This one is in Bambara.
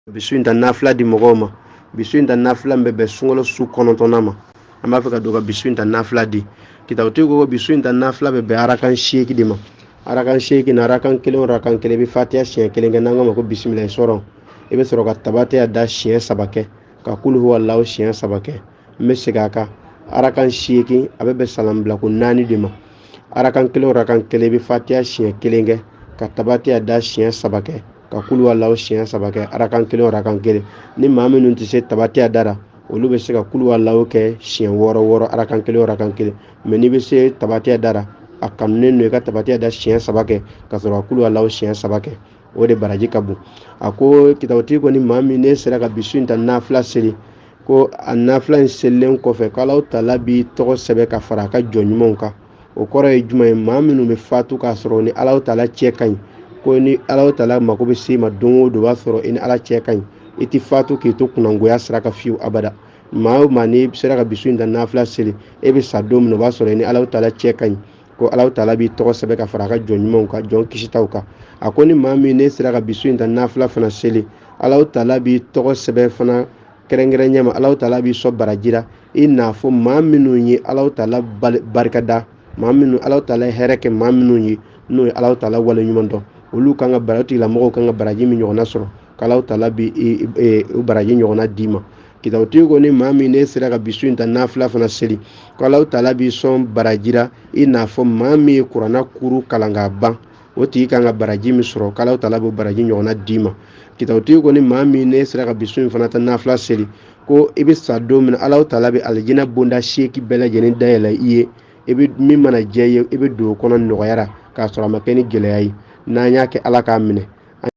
Bi su in ta nafila di mɔgɔw ma. Bi su in ta nafila bɛ bɛn sunkalo su 9nan ma. An b'a fɛ ka don ka bi su in ta nafila di. Kitabutigi ko bi su in ta nafila bɛ bɛn arakan 8 de ma. Arakan 8 na, arakan kelen o arakan kelen, i bɛ fatiya siɲɛ kelen kɛ, n'an k'a ma ko bisimilayi sɔrɔ. I bɛ sɔrɔ ka tabatiya da siɲɛ 3 kɛ, ka kulu huwalahu siɲɛ 3 kɛ. N bɛ segin a kan, arakan 8, a bɛ bɛn salanbilako 4 de ma. Arakan kelen o arakan kelen, i bɛ fatiya siɲɛ kelen kɛ, ka tabatiya da siɲɛ 3 kɛ, ka kulu huwalahu siɲɛ 3 kɛ, arakan kelen o arakan kelen. Ni maa minnu tɛ se tabatiya da la, olu bɛ se ka kulu huwalahu kɛ siɲɛ 6 6, arakan kelen o arakan kelen. Mɛ n'i bɛ se tabatiya da la, a kanunen don i ka tabatiya da siɲɛ 3 kɛ, ka sɔrɔ ka kulu huwalahu siɲɛ 3 kɛ. O de baraji ka bon. A ko kitabutigi ko ni maa min ne sera ka bi su in ta nafila seli, ko a nafila in selilen kɔfɛ, ko Alahu taala b'i tɔgɔ sɛbɛn ka fara a ka jɔn ɲumanw kan. O kɔrɔ ye jumɛn ye? Maa minnu bɛ fatu k'a sɔrɔ ni Alahu taala cɛ ka ɲi, ko ni Alahu taala mako bɛ se i ma don o don, o b'a sɔrɔ i ni Ala cɛ ka ɲi. I tɛ fatu k'i to kunnangoya sira kan fiyewu abada. Maa o maa n'i sera ka bi su in ta nafila seli, e bɛ sa don min na, o b'a sɔrɔ i ni Alahu taala cɛ ka ɲi, ko Alahu taala b'i tɔgɔ sɛbɛn ka fara a ka jɔn ɲumanw kan, jɔn kisitaw kan. A ko ni maa min ne sera ka bi su in ta nafila fana seli, Alahu taala b'i tɔgɔ sɛbɛn fana kɛrɛnkɛrɛnya ma. Alahu taala b'i sɔn baraji la, i n'a fɔ maa minnu ye Alahu taala barikada, maa minnu Alahu taala ye hɛrɛ kɛ maa minnu ye, n'o ye Alahu taala waleɲuman dɔn, olu kan ka bara, tigilamɔgɔw kan ka baraji min ɲɔgɔnna sɔrɔ, k'Alahu taala bi o baraji ɲɔgɔnna d'i ma. Kitabutigi ko ni maa min ne sera ka bi su in ta nafila fana seli, ko Alahu taala b'i sɔn baraji la, i n'a fɔ maa min ye kuranna kuru kalan k'a ban, o tigi kan ka baraji min sɔrɔ, k'Alahu taala b'o baraji ɲɔgɔnna d'i ma. Kitabutigi ko ni maa min ne sera ka bi su in fana ta nafila seli, ko i bɛ sa don min na, Alahu taala bɛ alijinɛ bonda 8 bɛɛ lajɛlen dayɛlɛ i ye. I bɛ min mana diya i ye, i bɛ don o kɔnɔ nɔgɔya la, k'a sɔrɔ a ma kɛ ni gɛlɛya ye. N'an y'a kɛ, Ala k'a minɛ.